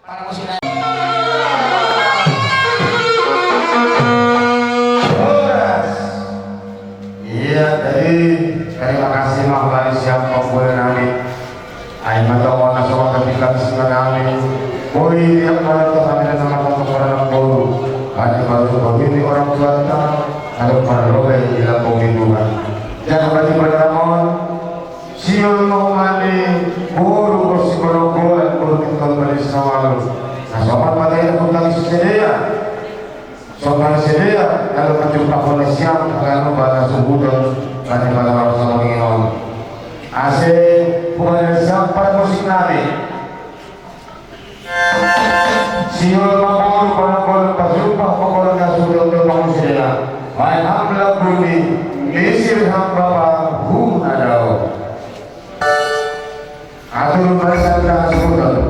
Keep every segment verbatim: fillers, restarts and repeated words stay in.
Iya, jadi terima kasih mah dari siapa boleh nami. Ai mata wana sama ketika sila nami. Boleh dia kalau tuh kami dan sama sama orang guru. Hanya baru begini orang tua kita, kalau para lobe bilang komi dua. Jangan bagi pada ramon. Siul mau mandi, guru kursi kono golan, guru kita beli sawalu. Nah, sobat mata itu pun kami sedia. Sobat sedia, kalau kecil tak boleh siap, kalau bahasa subuton, nanti pada orang sama ingin on. Ase, bukan siapa musik nami. Siul mabor, kono-kono pasumpah, pokoknya sudah untuk manusia. Main hamla bumi, misir hamba huna dao. Atur barisan dan subuton.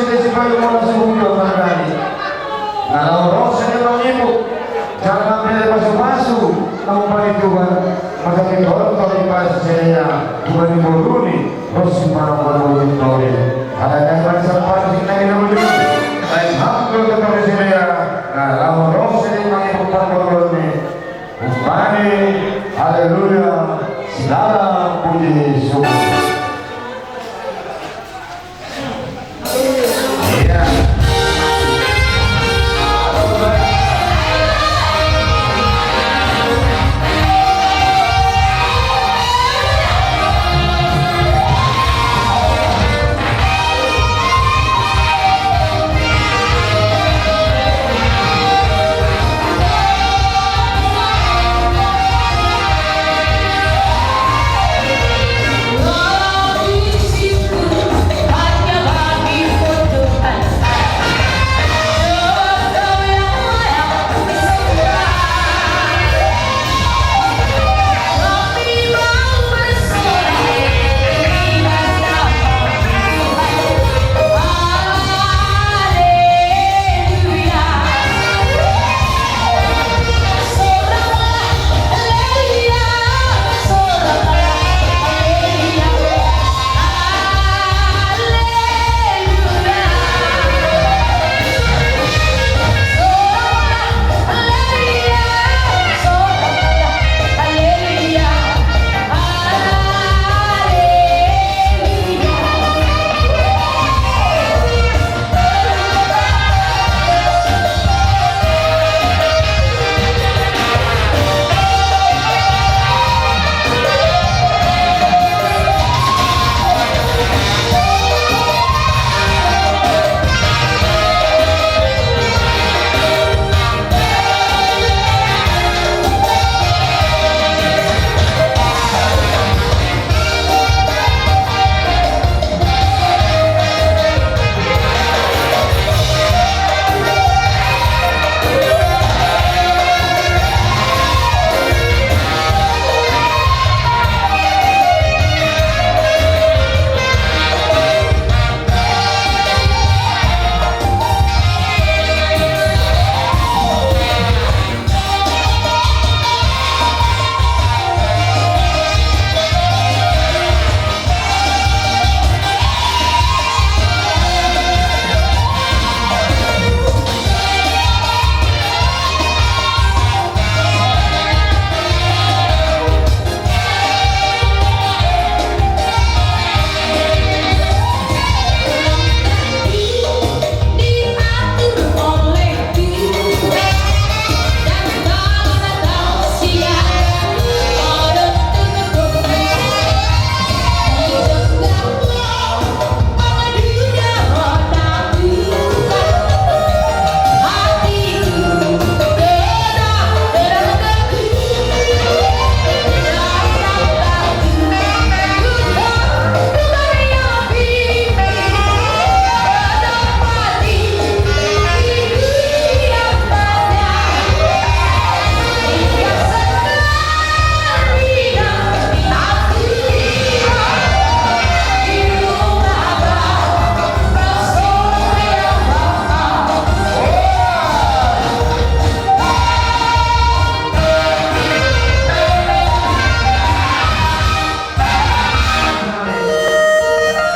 Sipayu muna suhutu margani. Na laho ro sede mangibu. Jala pele pasu-pasu. Naung pani Tuhan. Maka pitortor i pasi sede ia. Tuhan i boruni. Ro si panongkon boruni tori. Ala dai bangsa pasi nai na mujur. Baik hak do tetap sede ia. Na laho ro sede mangibu pangkoroni. Umpani. Haleluya. Silala puji syukur.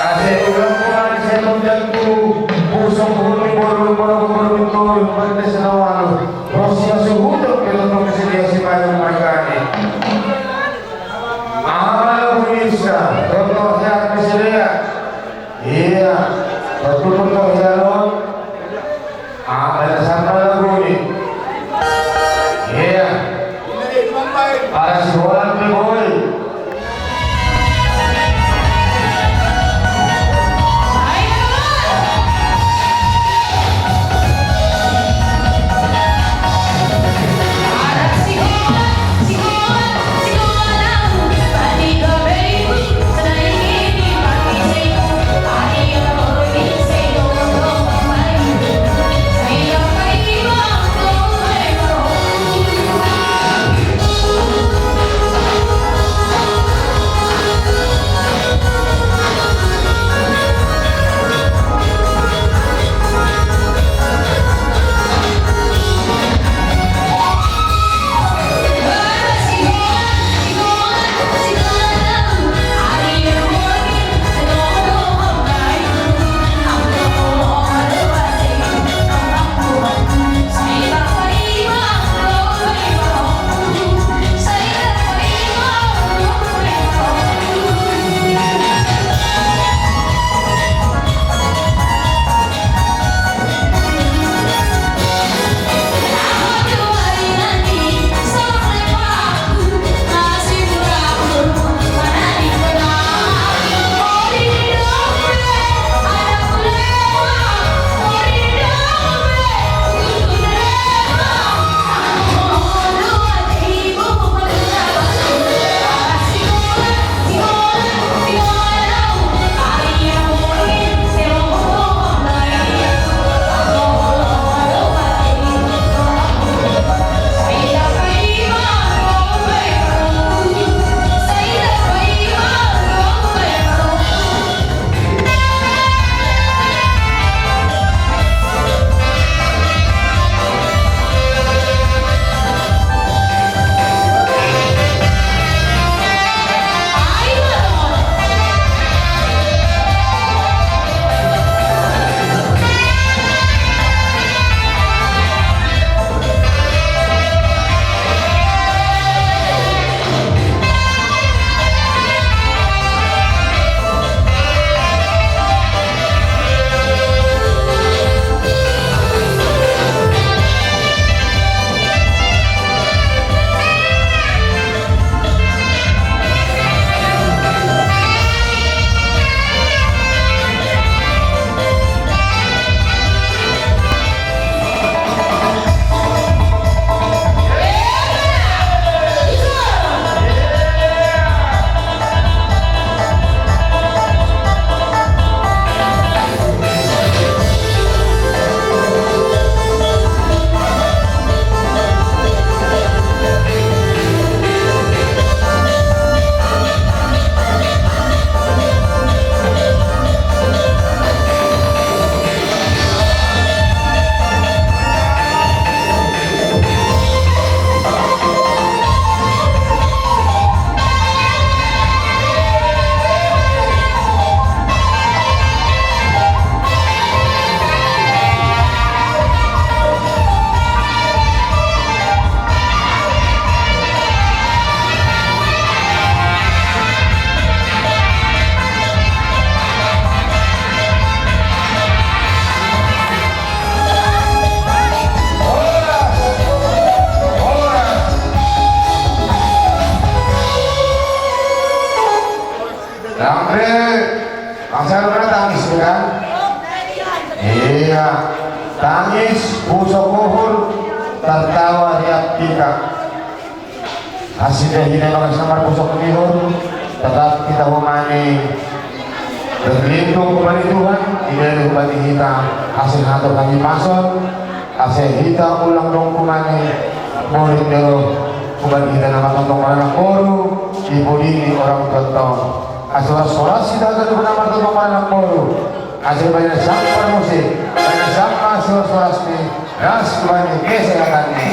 Ase ulang ulang saya mengganggu busuk burung burung burung burung turun berdes nawalu. Rosia suhutuk kita untuk kesediaan si banyak mereka ini. Amal bisa contohnya kesediaan. Iya, betul contohnya lo. Ah, ada sambal lagu ni. Iya. Para si Holland ni, boy. Tangis, pusok uhur, tertawa riak tika. Hasil dari hina makan samar pusok ihur, tetap kita humani berlindung kepada Tuhan, di dari humani kita hasil hatur kami masuk, hasil kita ulang dong humani, boleh dero humani kita nama tontong anak boru, ibu dini orang tua. Asal soras kita akan nama tontong anak boru. Asal banyak siapa musik, banyak siapa asal soras ni, ras banyak kesehatan ni.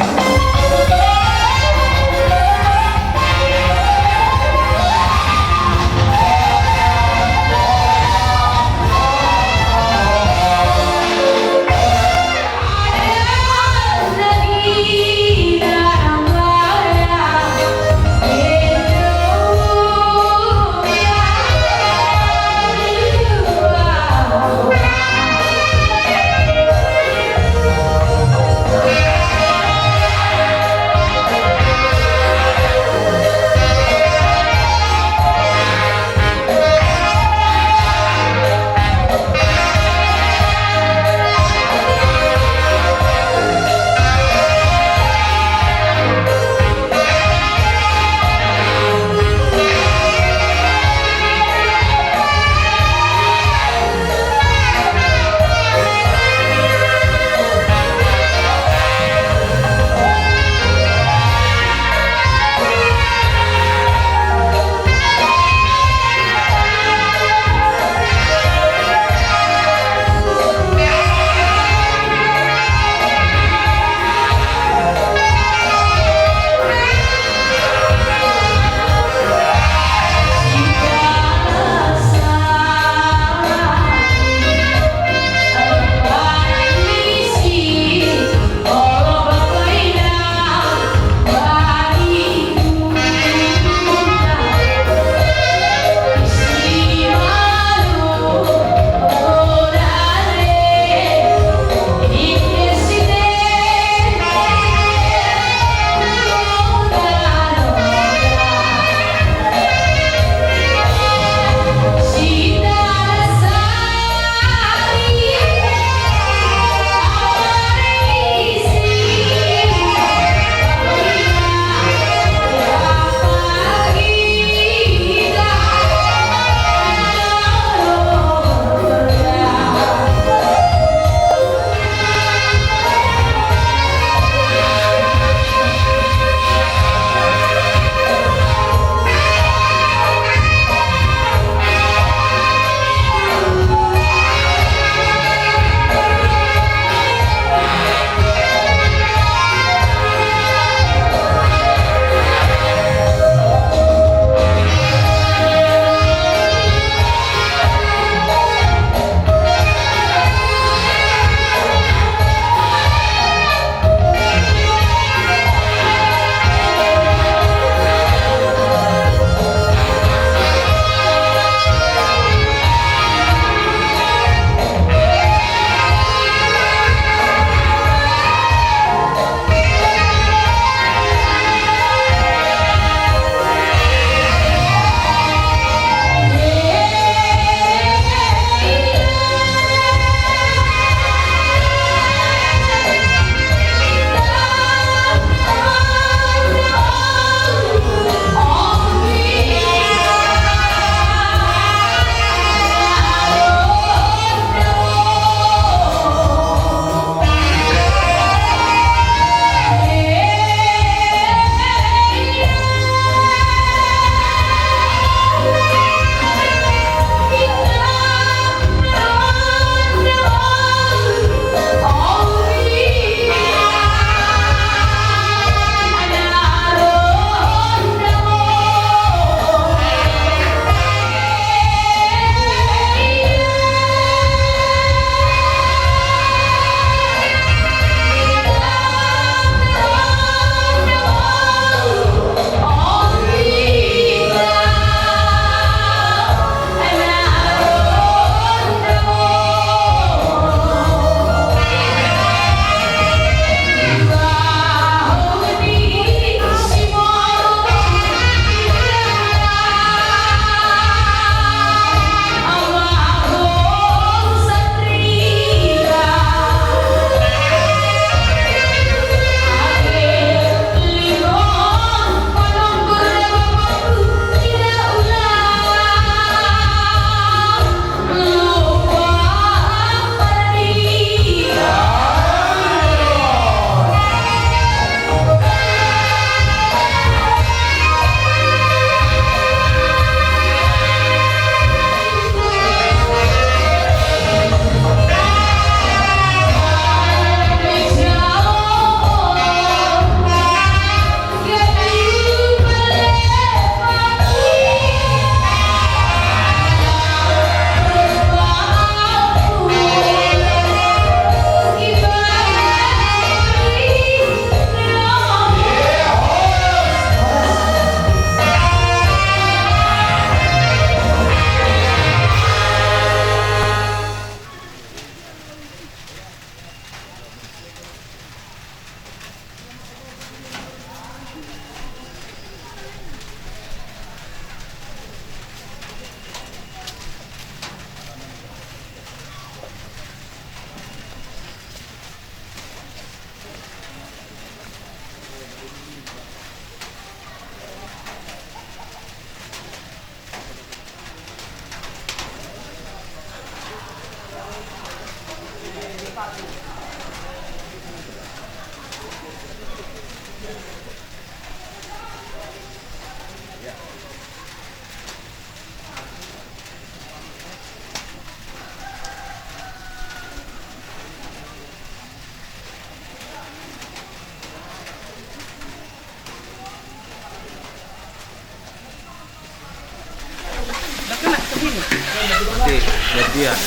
Oke, gantian.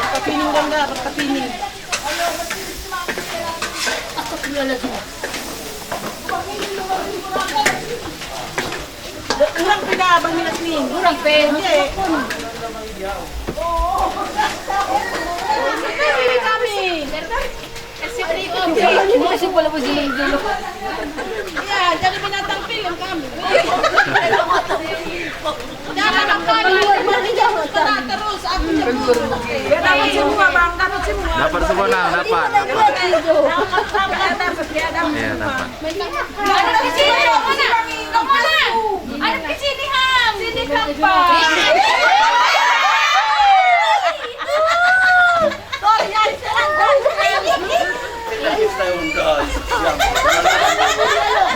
Kapining ganda, kapining. Ako pula lagi. Kurang pe ka, Bang Minas ni. Kurang pe. Hindi. Kami. Kasi pala po dyan dulu. Yan, jadi binatang film kami. Dapat semua, Bang. Dapat semua. Dapat semua, Nang. Dapat, dapat. Iya, dapat. Anak ke sini, Ham. Anak ke sini, Ham. Sini, Ham, Pak. Sorry, ay, sarang.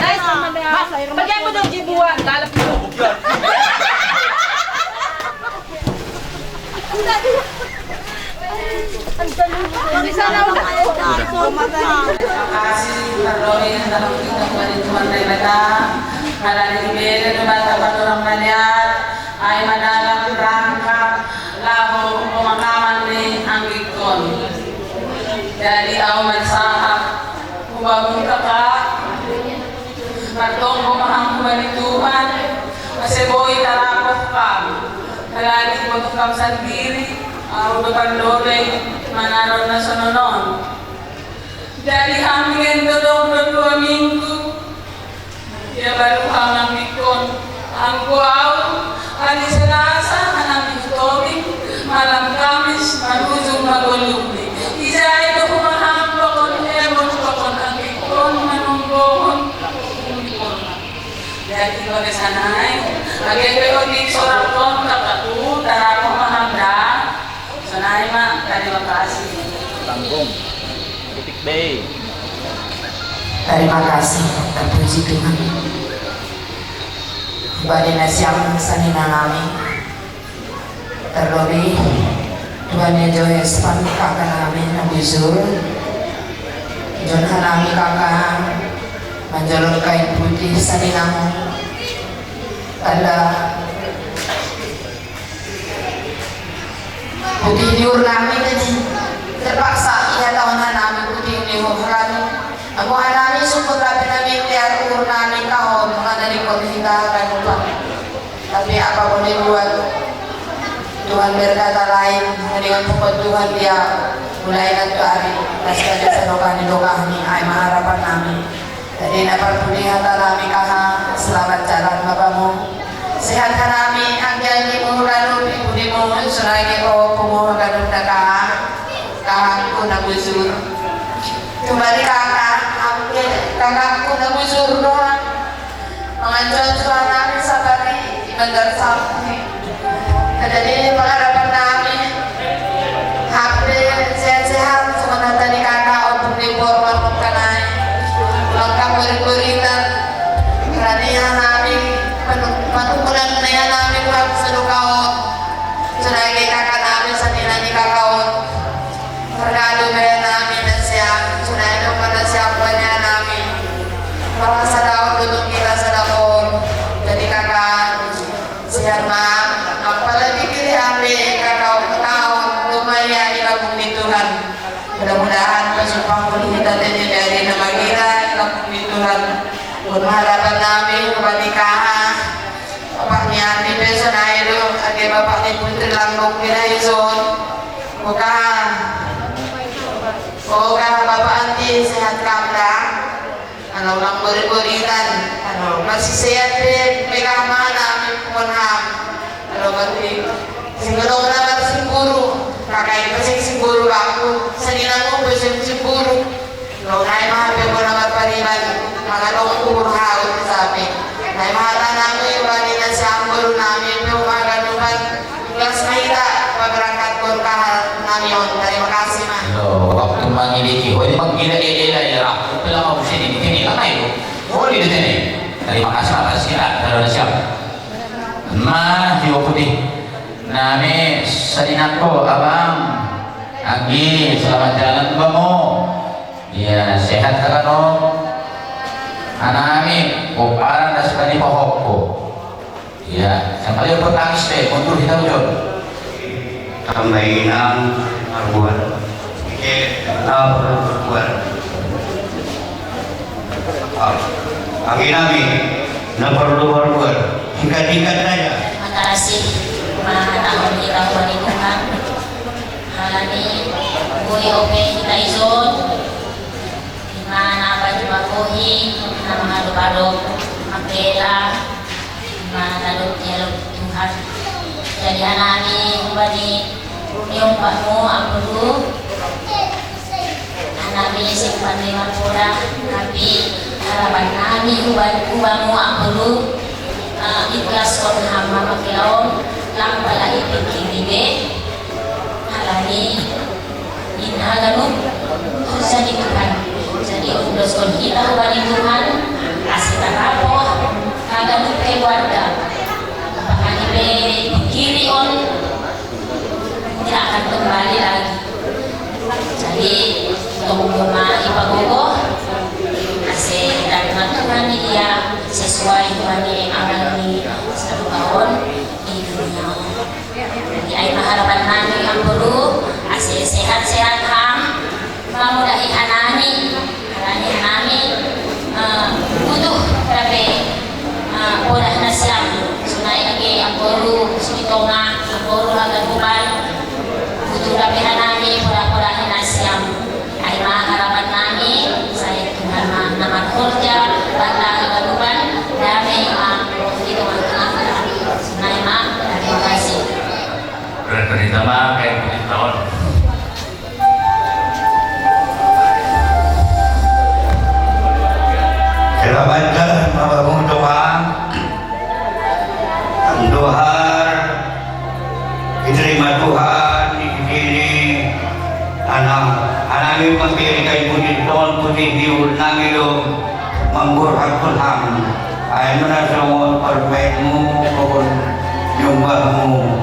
Guys, bigyan mo daw dibuan. Lalap mo. Ang galing. Ang galing. Ang galing. Kasi, Lord, ang dami ng Tuhan na ibadah. Para di ibere ng bata pa turang maliat, ay madalang rangka, labo, pumakaman ni ang gikon. Jadi, aw magsahap, kubabong ka ka, Martong gumahang kuba ni Tuhan, maseboy tarapok kam. Kalani ko to kam sandiri, aw do pandore, manaron na sononon. Jadi hanggen dodong do dua minggu, ya baru hamang ikon, anggo aw, Hari Selasa, hanami Tommy, malam Kamis, marujung magolumi. Ijai do humaham pakon emon pakon angkikon manunggohon. Jadi bagasanai, bagi pe otik sorakon kakatu, tarako maham da. Sonai ma, terima kasih. Tanggung. Titik B. Terima kasih, terpuji Tuhan. Bade na siang sanina nami. Terlebih, Tuhan ya Johes pan kaka nami na bujur. Jon hanami kaka, manjolon kain putih sanina mo. Tanda putih di urnami tadi. Terpaksa ia tahun hanami putih di urnami. Aku hanami syukur tapi nami lihat urnami tahun mengenai kondisi tahapan lupa. Tapi apa boleh buat? Tuhan berkata lain, dengan pokok Tuhan dia mulai nanti hari. Pas pada sedokan di lokasi, ai maharapan nami. Jadi na parpudi hata nami kaha, selamat jalan bapamu. Sehat hanami, anggian di muhu lalu, di pudi muhu, selagi kau pumuhu lalu kaha, kaha ku na bujur. Kembali kaha, anggian kaha ku na bujur doang. Mangancuan suara nami sapari, di bandar sampai. Jadi, pengharapan nami, hape sehat-sehat, semangat tadi kaka, untuk libur, warung kanai. Lengkap beri-beritan. Rania nami, panu-, panukunan naya nami, Pak, sedukaon. Senagi kaka nami, sanina ni kakaon. Terkadu beri nami, dan siap. Sudah itu pada siap banyak nami. Kalau sadaon, duduk kita sadaon. Jadi kaka, Sian ma, apalagi pilih ambil kakao-kakao, lumayan ilabung ni Tuhan. Mudah-mudahan pesumpah pun kita tadi dari namagira ilabung ni Tuhan. Pun harapan nami, ubani kaha, Bapak ni Andi pesan ayo, agi Bapak ni Putri Langgong pinaizon. Buka, buka Bapak Andi sehat kamda. Kalau orang beri-berikan, kalau masih sehat deh, pegang mana, mohon ham. Kalau beri, sing gedong na marsimburu, kakai ko sing simburu bangku, Terima kasih, Mas. Loh, waktu mangiliki, oh, ini bang gila, eh, eh, lah, eh, lah. Pela mau sini, di sini, lah, ayo. Oh, di sini. Terima kasih atas kita, saudara siap. Nah, hiu putih. Nami sadinako, abang. Anggi, selamat jalan, bamo. Iya, sehat kan, no? Anami, uparan das bani pohokku. Iya, sampai pun tangis deh, mundur kita ujon. Tambah inang, arbuan. Oke, ah, perlu berbuat. Ah, angin nami, na perlu berbuat. Tingkat-tingkat saja. Makasih, ma tahun kita kuat itu kan. Halani, bui oke kita izon. Di mana apa juga kohi, nama hadu padok, makela. Mana tadok dialog Tuhan. Jadi anami ubani nyombahmu ampuru. Anami simpan lima pura, tapi harapan nami uban ubamu ampuru. Eh, ikhlas kon hamba makilaon, lang pala ipikiri be. Halani, in haganup, jadi Tuhan. Jadi, undoskon kita ubani Tuhan, asita rapo, haganup keluarga. Apakah ibe kiri on, tidak akan kembali lagi. Jadi, tunggu ma ipagogo, ase dari Tuhan dia sesuai Tuhan yang akan di satu tahun di dunia. Jadi, ai ma harapan nami ampuru, ase sehat-sehat ham, mamudahi hanami, hanami, hanami, eh, butuh dape, eh, podah nasiam, sunai age ampuru, sini tonga, ampuru haganupan, butuh dape hanami, podah-podah nasiam. Ai ma harapan nami, saya Tuhan ma, nama kerja, bantah haganupan, dame ma, di tengah-tengah, sunai ma, terima kasih. Berarti sama kayak tahun. Selamat jalan, Bapak Muntuma. Tuhan, diterima Tuhan di sini. Anak, anak ini mengkirikan putih ton, putih biur nang itu. Manggur hakul ham. Ai mana songon parmainmu, pokon nyombahmu.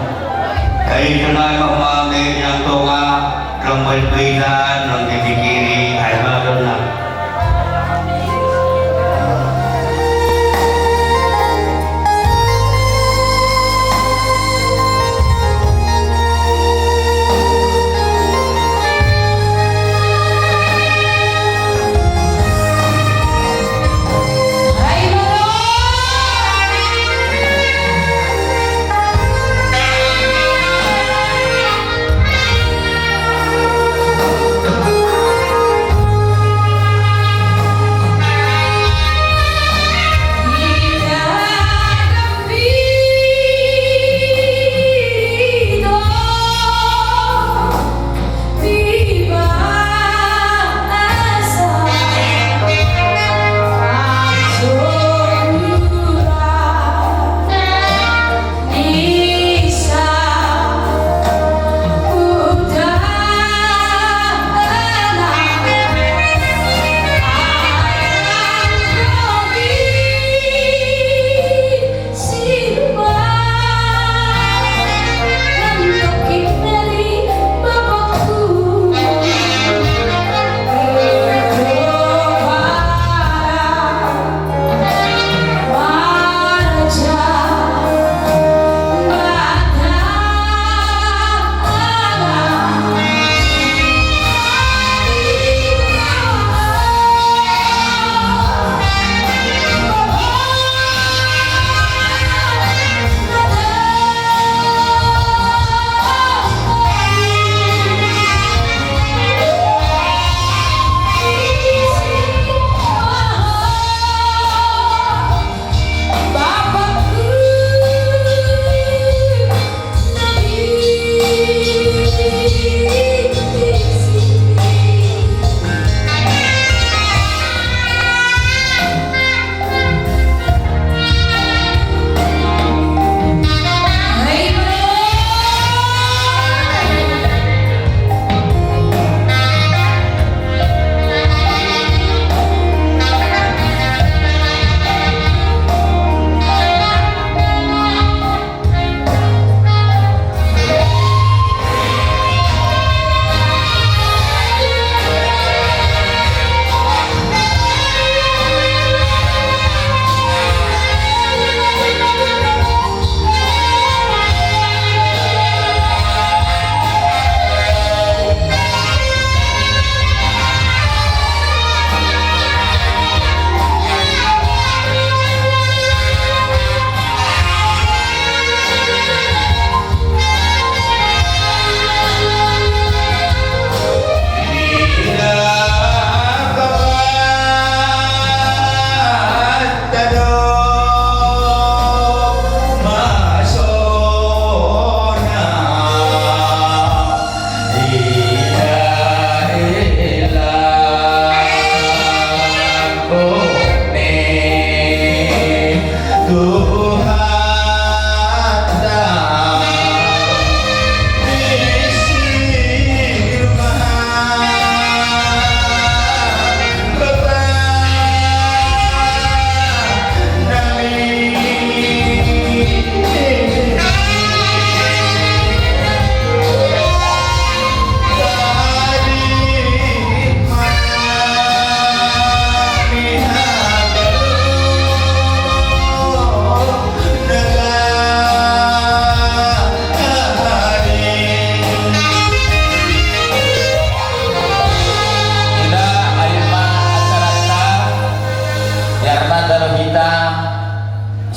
Jadi, sonai ma homa angge inang tonga, lang bait-baitan, lang dipikiri, ai ma dona.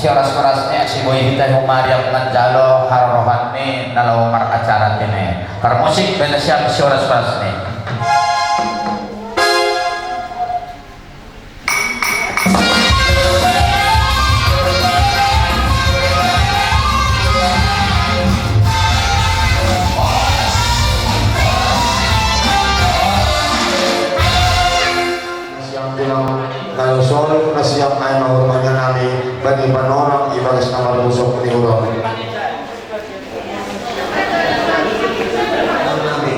Sioras-orasne si Boy Hita humariap manjalo harorohanne na laho maracara tene. Parmusik, benta siap sioras-orasne. Siang bilang, kalau soal na siang ai mau rumahnya nami, bagi panorang ibagas nama rusuk ni urang. Nami,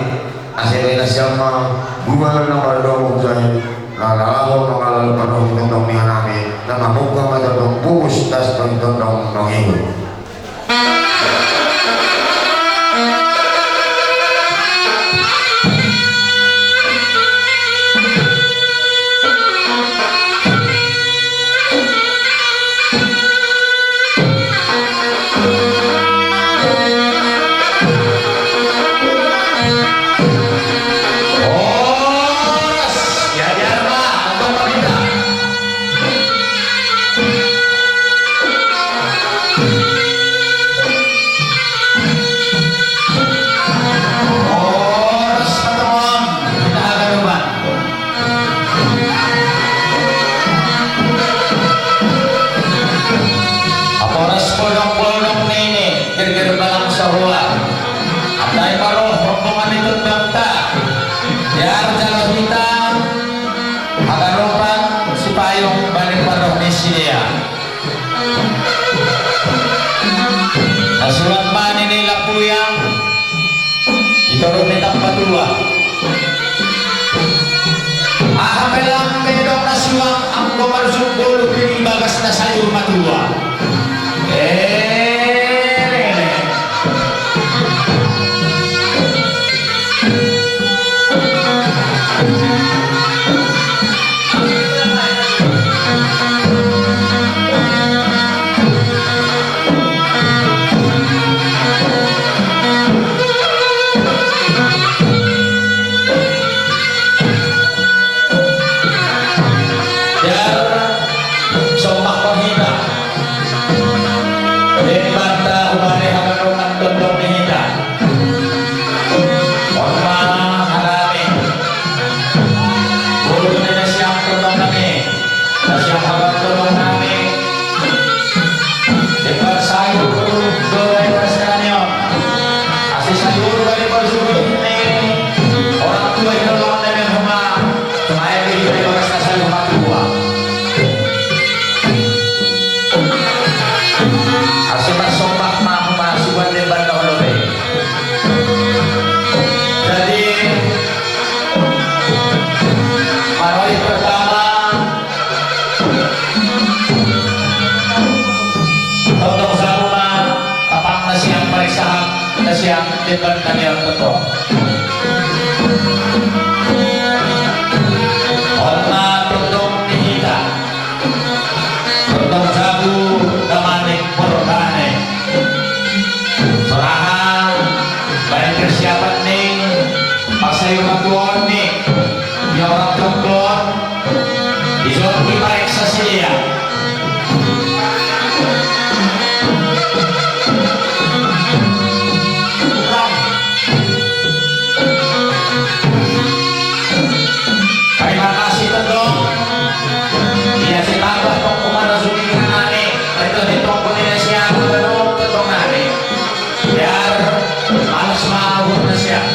asa na siang ma, gumana na mardomu jai, na laho mangalalu pardomu tondong ni nami, na mamungka ma tondong pupus das tondong mangihu. Horas, ya, ya, Pak, apa, Pak, kita? Horas, teman-teman, kita akan depan. Apa horas polong-polong nene, kira-kira balang sarua. Andai paro rombongan itu daftar. Biar jalan kita, hagaropan sipayung bani paro ni sidea. Nasurat mani ni lapuyang, itorun ni tambatua. Aha pelang medok nasuang anggo marsuk bolu pini bagas na sayur matua. Eh, Jar, sombahkon hita. Deng banta hubani haganuan tondong ni hita. On ma harani. Bolu ni nasiam tondong nami. Nasiam haganuan tondong nami. Deng banta sayur do dai nasiam. Asi sayur bani parsugi ni. Orang tua hita lawan nami homa. Sumae di ibae bagas na salu matua. Asa marsombah ma homa suan lemban na olo be. Jadi, maroli pertama, tondong sabu ma, tapang nasiam pareksa hak, nasiam lemban na nian tondong. On ma tondong ni hita. Tondong sabu damanik porgane. Soraha baen persiapan ni pasai matuon ni. Ia orang tondong. Iso dipareksa sidea. Terima kasih tondong. Ia si tambah tong kumana sumingkirnani. Itu di tong kunina siang tondong tondong nani. Biar males mau na siang.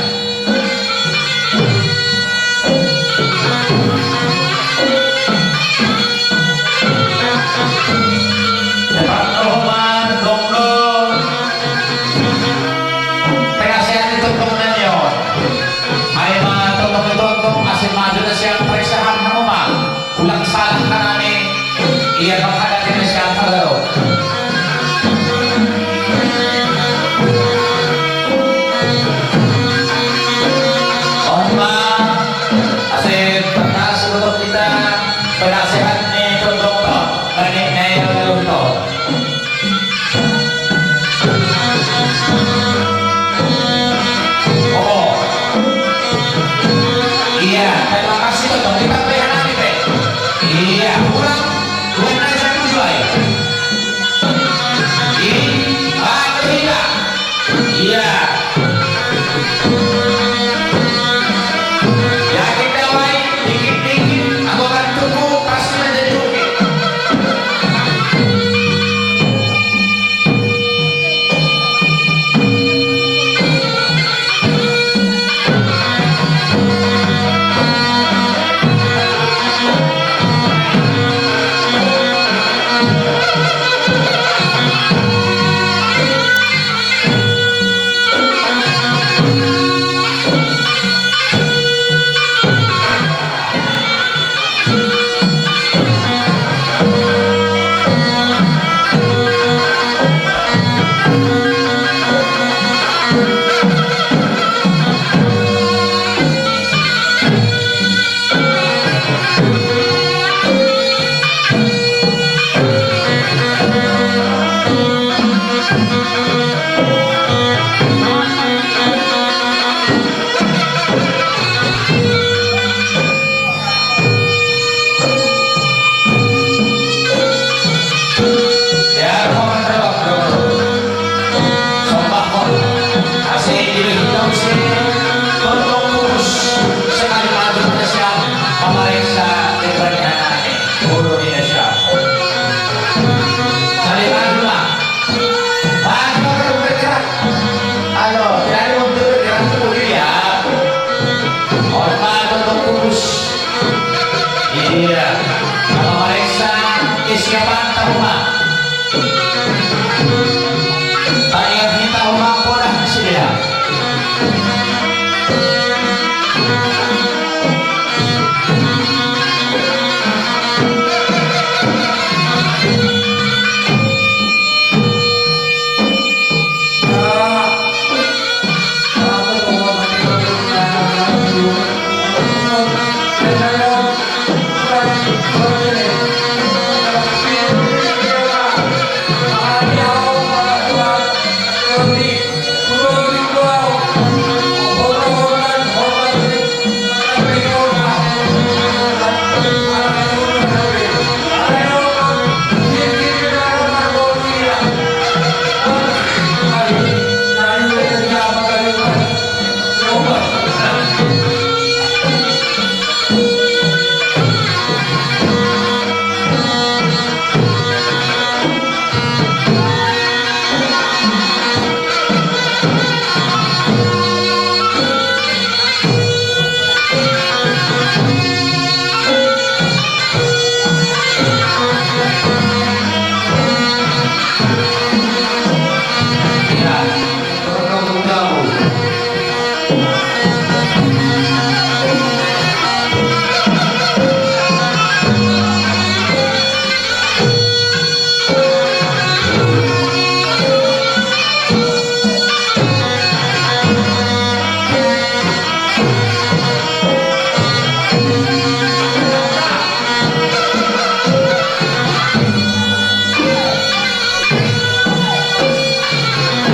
Iya. Kalau meriksa kesiapan tahu mah. Tanya kita rumah podah sih ya.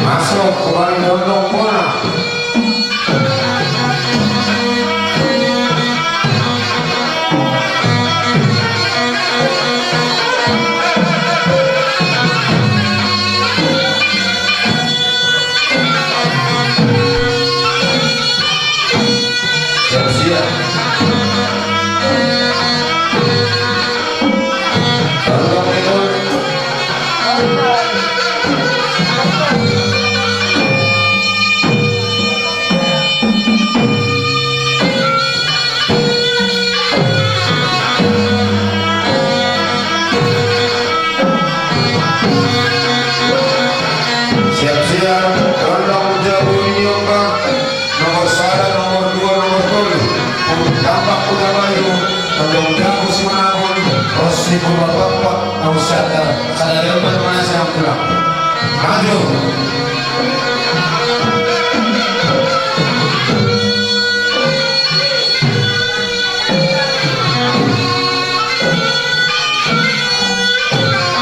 Masuk, kembali Bondong Bona. Siap-siap. Tolong, Eko. Siap-siap, rondong jabu ini, Pak. Nomor sada, nomor dua, nomor tolu. Untuk tampak utama itu, rondong jabu si Manapun, Rossi Purwabapa, Ausada, sada reuman mana siang pulang. Maju.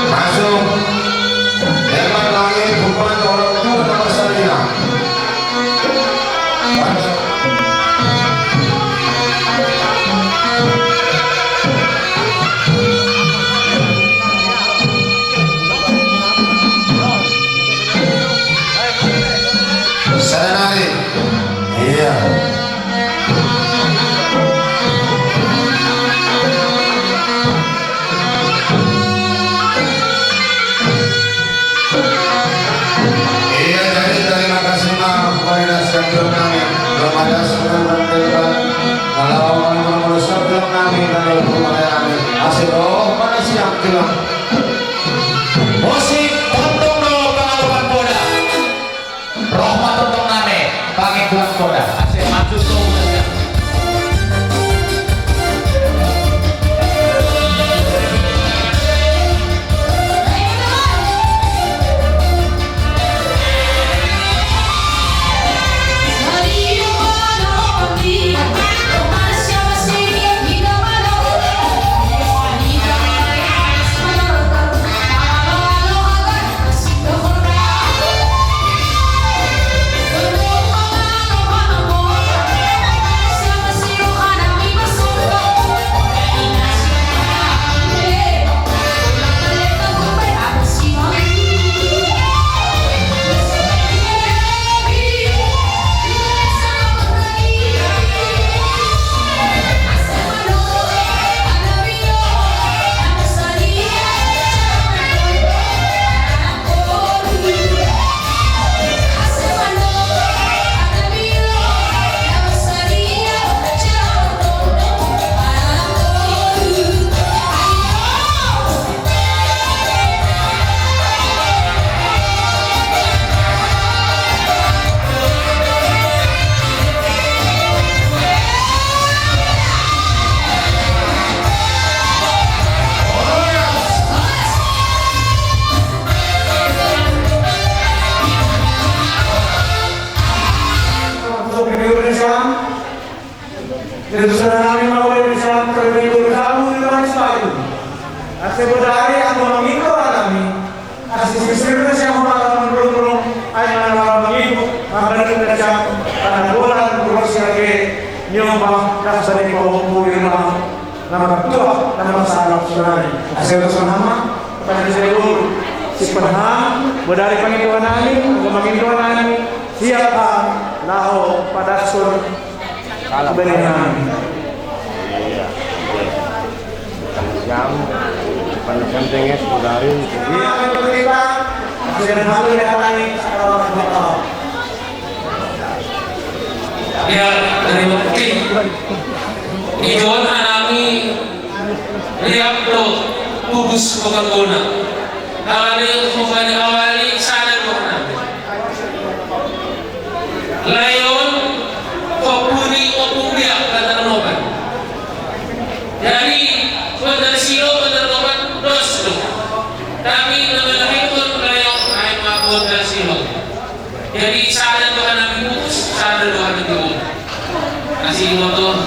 Masuk. Hebat lagi, bukan orang tua nama saya. Sadanari. Iya. Iya, jadi terima kasih, Mak, kepada nasib kami. Belum ada seorang berkaitan. Kalau orang-orang merusak film kami, kalau belum ada kami. Asik, oh, mana siang film? Musik tondong dulu, pangalapan boda. Rahmat tondong name, pangikuan boda. Asik, maju tuh. Yesus nami mau dari siang terlebih dulu kamu di rumah sepatu. Ase bodari aku mengiko nami. Asi sisirna siang malam belum belum. Ai mana malam minggu. Maka kita siang karena bulan terus lagi nyoba kasih di pohon pulirma. Nama tua nama salah sunai. Ase terus nama. Pada saya dulu. Si penham bodari pangiko nami. Aku mengiko nami. Siapa? Lao pada sun. Salam. Benar. Iya. Jam, pada penting ya, saudari. Iya, betul, Pak. Sudah satu ya, Pak. Ya, terima kasih. Ijon anami liap do pubus bukan guna. Kalau dia bukan awali, sana guna. Layon, kopuni, opung dia, kata Noban. Jadi, kota Silo, kota Noban, dos do. Tapi, nama lahirkan layon, ai ma kota Silo. Jadi, sada Tuhan nabi putus, sada Tuhan nabi umum. Kasih motor.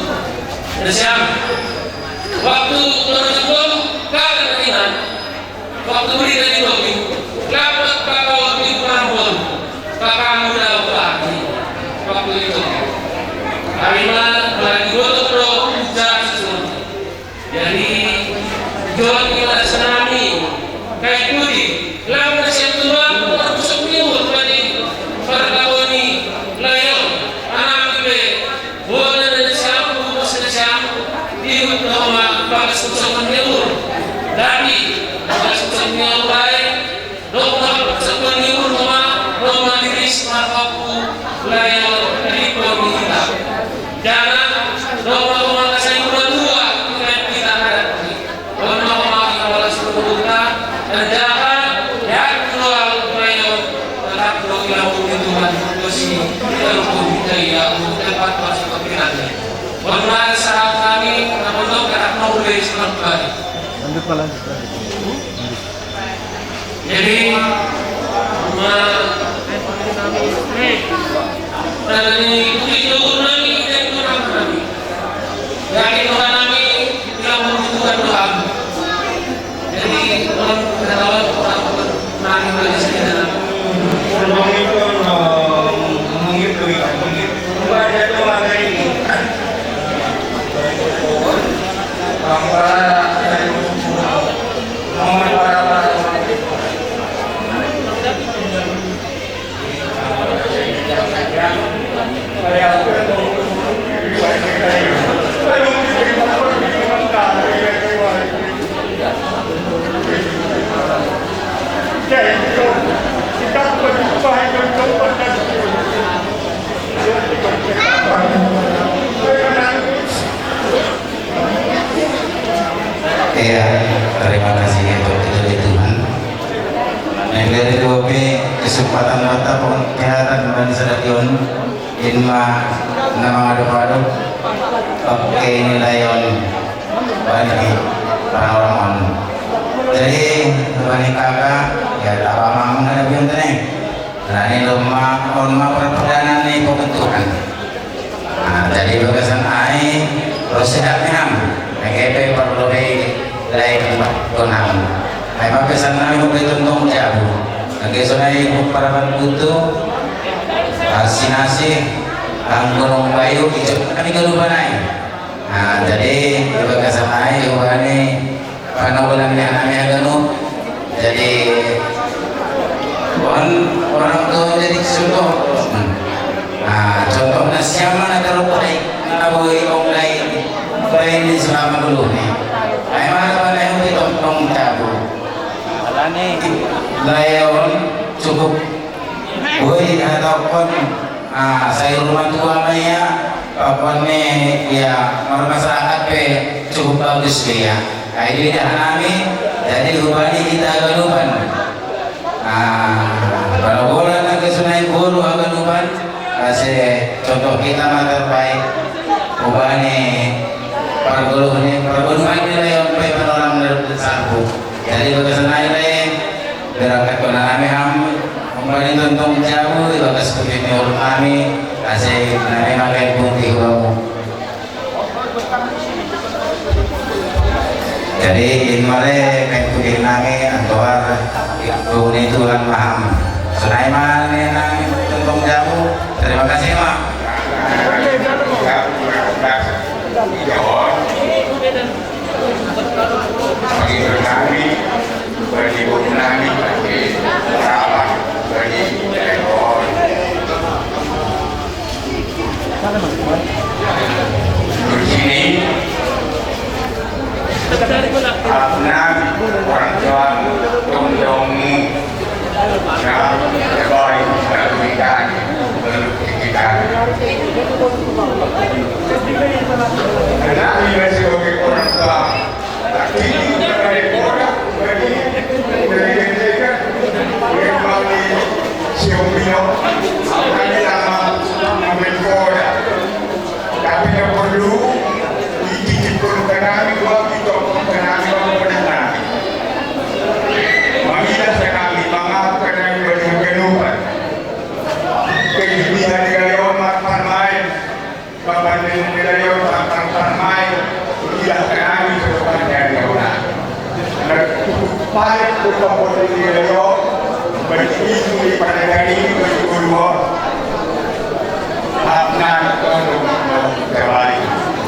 Ada siapa? Waktu menurut gua, kagak keringat. Waktu beli dari Bobby, dapat Pak Bobby perempuan, Pak Kamu dapat lagi. Waktu itu, Arima lagi bodoh bro, bicara sesuatu. Jadi, John kita tsunami, kayak putih, lalu nasi tua, orang busuk minggu tadi, para kawani, layon, anak ibe, Bona dari siapa, bos dari siapa? Di rumah bagas ucapan nyebur. Tapi bagas ucapan nyebur baik. Dong bagas ucapan nyebur rumah, rumah diri semua kapu layo dari pemita. Jangan dong rumah kasih dua dua kita kita hadapi. Ono maki kepala sepuluh kota, kerjakan, ya, keluar, mayo, tetap dong yang punya Tuhan, terus ini, kita rukun, kita ya, tempat masuk ke pikirannya. Ono saat kami, namun dong, kita mau beri semangat kembali. Lanjut, Pak, lanjut, lanjut. Jadi, ma-, dari bukit Bogor lagi, dari Bogor lagi. Jadi, Tuhan kami, yang membutuhkan doa. Jadi, orang ketawa, orang nangis di sini dalam. Orang itu, eh, mungkin lebih, mungkin. Coba aja tuh, ada ini. Bang, para, Iya, terima kasih untuk itu di Tuhan. Nah, dari dua P kesempatan mata pun kelihatan bani sadarion inma nama aduk-aduk. Oke, ini layon bani orang. Jadi bani kakak ya tak lama menghadapi ini. Nah, ini lomba, lomba perperdana nih pembentukan. Nah, jadi bagasan ai, terus sehat nih ham. N K P perlu lai tempat konang. Ai bagasan ai mau betul tong jabu. Oke, sonai para butuh. Asinasi, ang gunung bayu, itu kami kalau banai. Nah, jadi bagasan ai, ubani, Panawulan ni anak ni aganu. Jadi, on, orang tua jadi contoh. Hmm. Nah, contohnya siapa nak terus baik, nak boleh orang lain, lain ni selama dulu ni. Ai mana mana yang di tong tabu. Layon cukup boleh ataupun Ah, saya rumah tua mah ya, pokoknya ya, orang masyarakat pe cukup bagus pe ya. Nah, ini dah nami, jadi ubani kita galuban. Ah, kalau bola nak ke Sungai Guru galuban, kasih contoh kita mah terbaik. Ubani perguluh ni, perguluhan ni lah yang pe orang dari sapu. Jadi bagasan ai lai, berangkat kona nami ham, umpani tuntung jabu, ibagas putih ni urut nami, ase nami makai putih wamu. Mare, kain kudir nange, antoar, tuni Tuhan paham. Sunai mane nange, tuntung jamu. Terima kasih, Mak. Bagi kami, bagi ibu nami, bagi rapat, bagi telefon. Di sini, anak orang tua, tondong, nah, baik, kita, kita. Karena ini sebagai orang tua, tapi na perlu ititip ko kanami, wa ito kanami, wa kanami. Mangilas kanami, mangako kanami, wa kanami. Kaya hindi na nila yun, ma-, parmain. Papanengan nila yun, pang-, pang-, pangmay, ilang kanami sa papanengan nila. Nagpalit ko pa po nila yun, magiging may panagaling, may ulmo. At nagtulong ng gabay.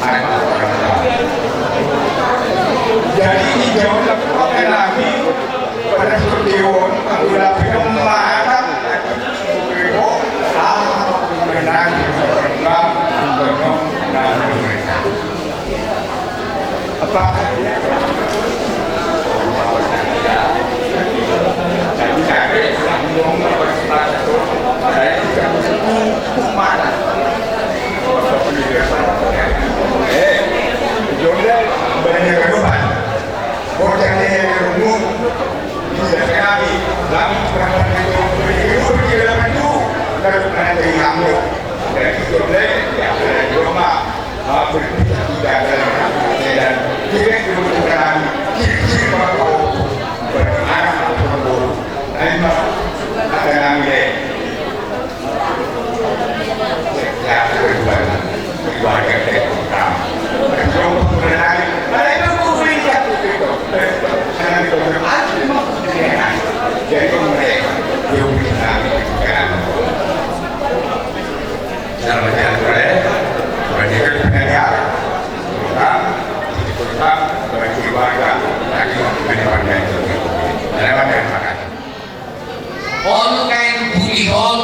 At ang pagkakataon. Jadi, hindi ako nagpapanami, para sa Diyon, ang wala pinamahatan. On kain putihon,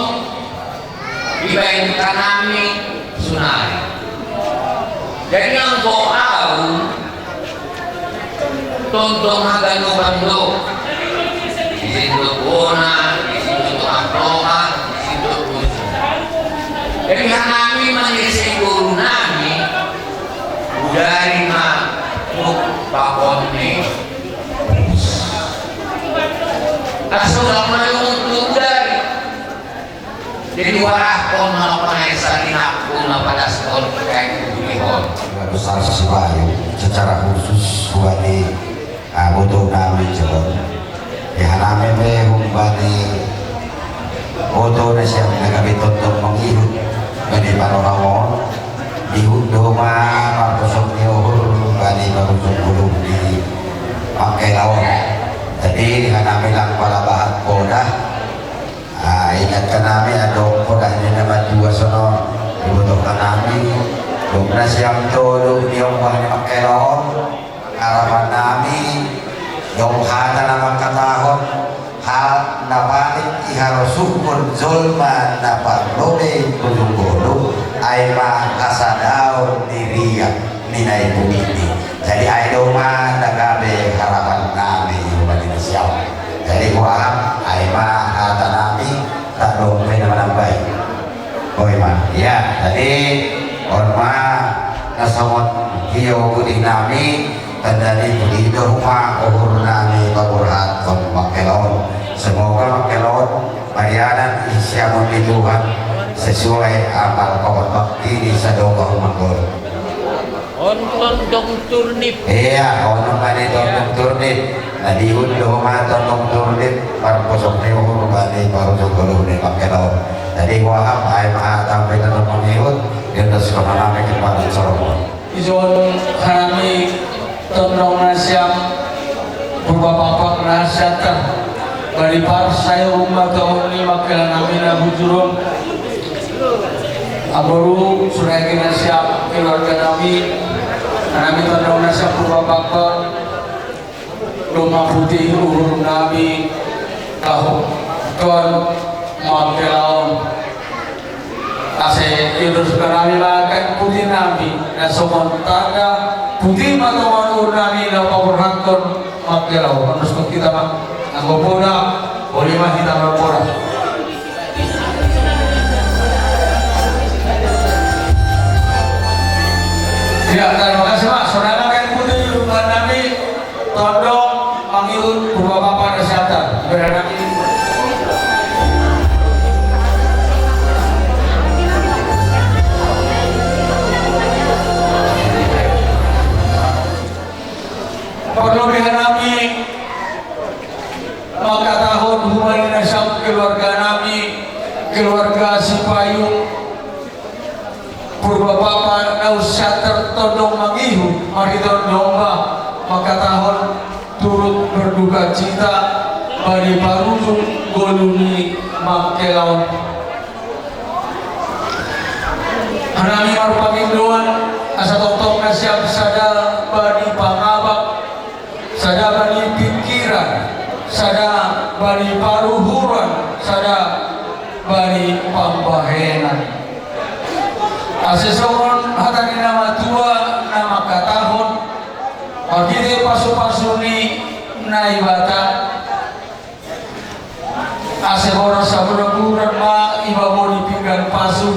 ibaen kanami sunari. Jadi anggo au, tongtong haganupan do. Isin do bona, isin do toha-toha, isin do rusa. Jadi hanami mangisai boru nami, udari ma tuk pakon ni. Asa ulang malungun tu udari. Jadi warahkon manok pangaisa tinapku na padaskon kain putihon. Besar Sibayu secara khusus hubani, ah, boto nami John. Ya, hanami me hubani boto na siap na gabe tondong mangihut bani panorang on. Dihut do ma marposok ni uhur bani parusung bulung di Mangkelaon. Jadi hanami lang pala bahat poda. Ah, ingat kanami, adong podah ni na matua sono, dibutuh kanami, dong na siam tolu ni ombah ni Mangkelaon, harapan nami, dong hata na mangkatahon, hal na paling iharosuhkon jolma na parlobei hujung golu, ai ma hasadaon ni riak ni na i bumi ni. Jadi ai doma na gabe harapan nami hubani na siam. Jadi huahap ai ma hata nami, tak dong pe na manambai. Oi ma, ya, jadi on ma na songon hiou putih nami, tanda ni putih do huma uhur nami paborhathon Mangkelaon. Semoga Mangkelaon marianan siamun ni Tuhan sesuai amal pamorbakti ni sadokah manggol. On tondong turnip. Iya, on ma ni tondong turnip. Na dihut do homa tondong turnip, marposok ni uhur bani parusung golu ni Mangkelaon. Jadi huahap ai ma hata pe tondong mangihut, dia dos kemana me kepada Solomon. Ijon hanami tondong na siam. Saya umat tahun ini makilan nami na bujurun. Aboru, surayan nami siap keluarga nami. Nami tanda nami siap purba papa. Luma putih uhur nami. Tahu kon makilaon. Ase irus nami ma kain putih nami, na songon tanda putih ma tongon uhur nami na paborhathon makilaon. Ondos tu hita ma, anggo poda, boi ma hita marpoda. Ya, terima kasih, Pak. Saudara kain putih, luma nami. Tondong mangihut purba papa na siap. Berarti parlobihan nami mangkatahon hubani nasiam keluarga nami, keluarga Sipayung. Purba papa na siap tondong mangihut, marhite domba, mangkatahon turut berduka cita bani parujung ngolu ni makilaon. Nami marpangidoan asa tongtong nasiam sada bani pangabak, sada bani pingkiran, sada bani paruhuran, sada bani pambahenan. Ase songon hata ni na matua na mangkatahon, marhite pasupasu ni Naibata, ase boras saburanburan ma iba boni pinggan pasu.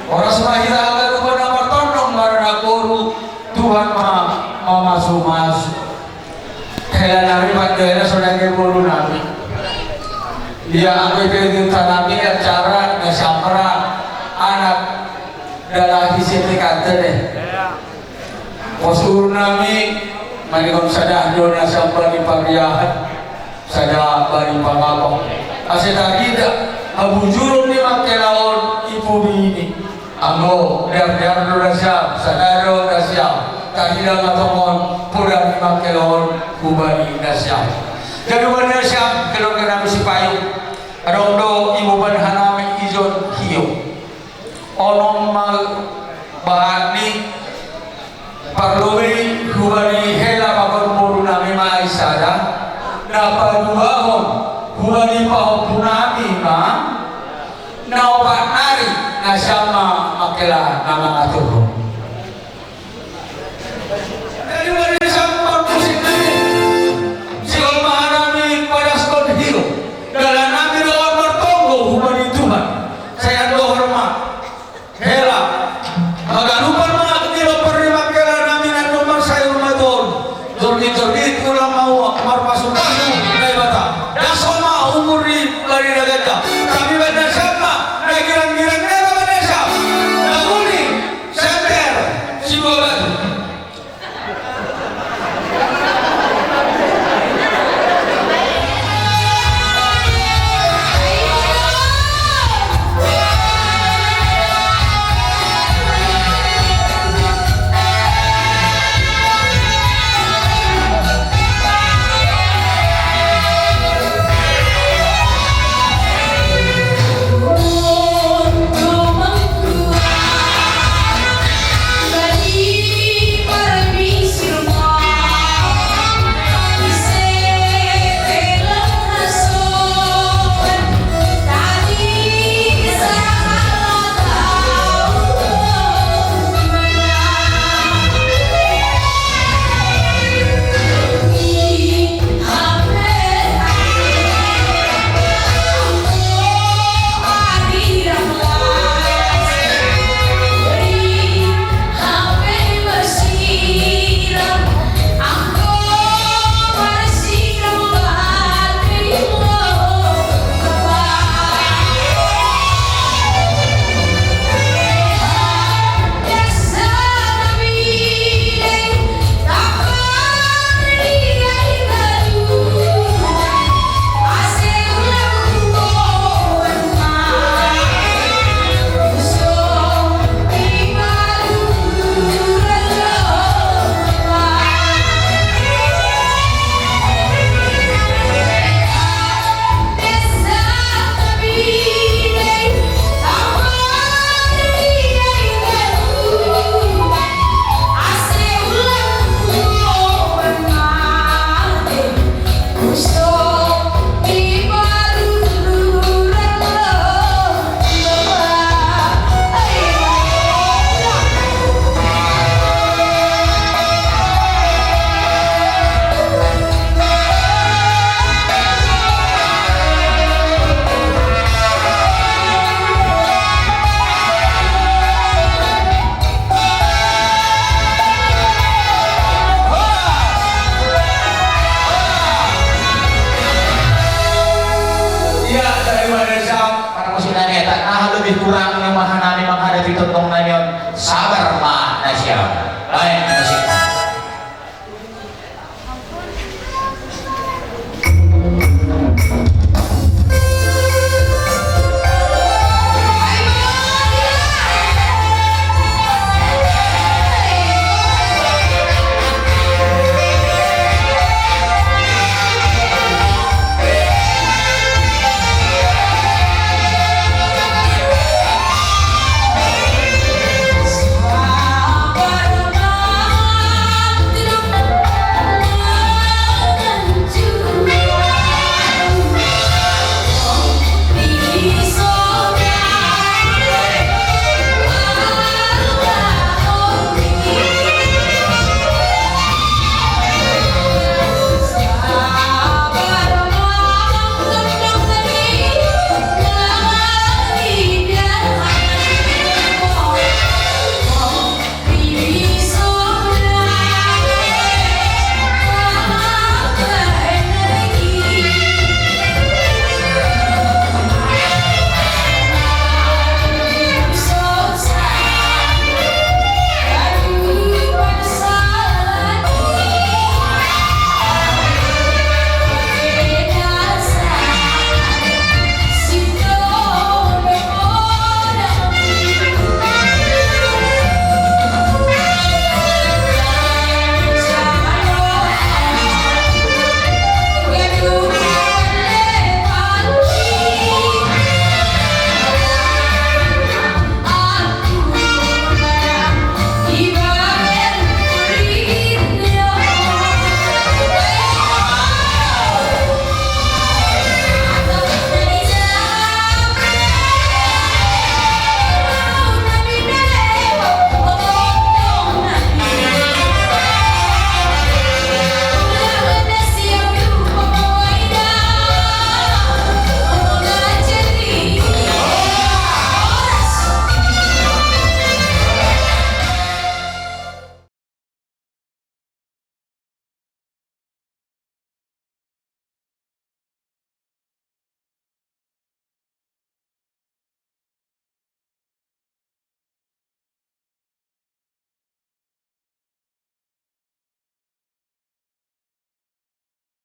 Boras ma hita haganupan na martondong maranaboru, Tuhan ma mamasumasu. Hela nami, pande na songon i boru nami. Ia anggo i pe di huta nami acara na siap ra anak dalan hisi ni kante deh. Pos uhur nami, maningon sada do na siap bani pariahan, sada bani pangabak. Ase tarida habujurun ni makilaon i pudi i. Anggo deardear do na siap, sada do na siap, tarida ma tongon poda ni makilaon hubani na siap. Jadi hubani na siap, keluarga nami Sipayung. Adong do iboban hanami ijon hiyo. Onom ma bahat ni. Parlobei hubani hela pakon boru nami ma i sada, na paduahon hubani pahompu nami ma, na opat nari na siap ma makilaon na mangaturhon. Jadi hubani na siap parmusik nami, sihol ma hanami padaskon hiyo, dalan nami dohot martonggo hubani Tuhan. Sai andohar ma. Hela. Haganupan ma di lompar ni makilaon nami na domma sai rumaton. Jordi-jordi ulang mau marpasupasu Naibata. Daso ma umur ni bani na ganda. Tapi bani na siap ma na girang-girang na bani na siap. Na uli. Kurang nyo maha nami manghadapi tontong namion, sabar ma nasiam. Baik.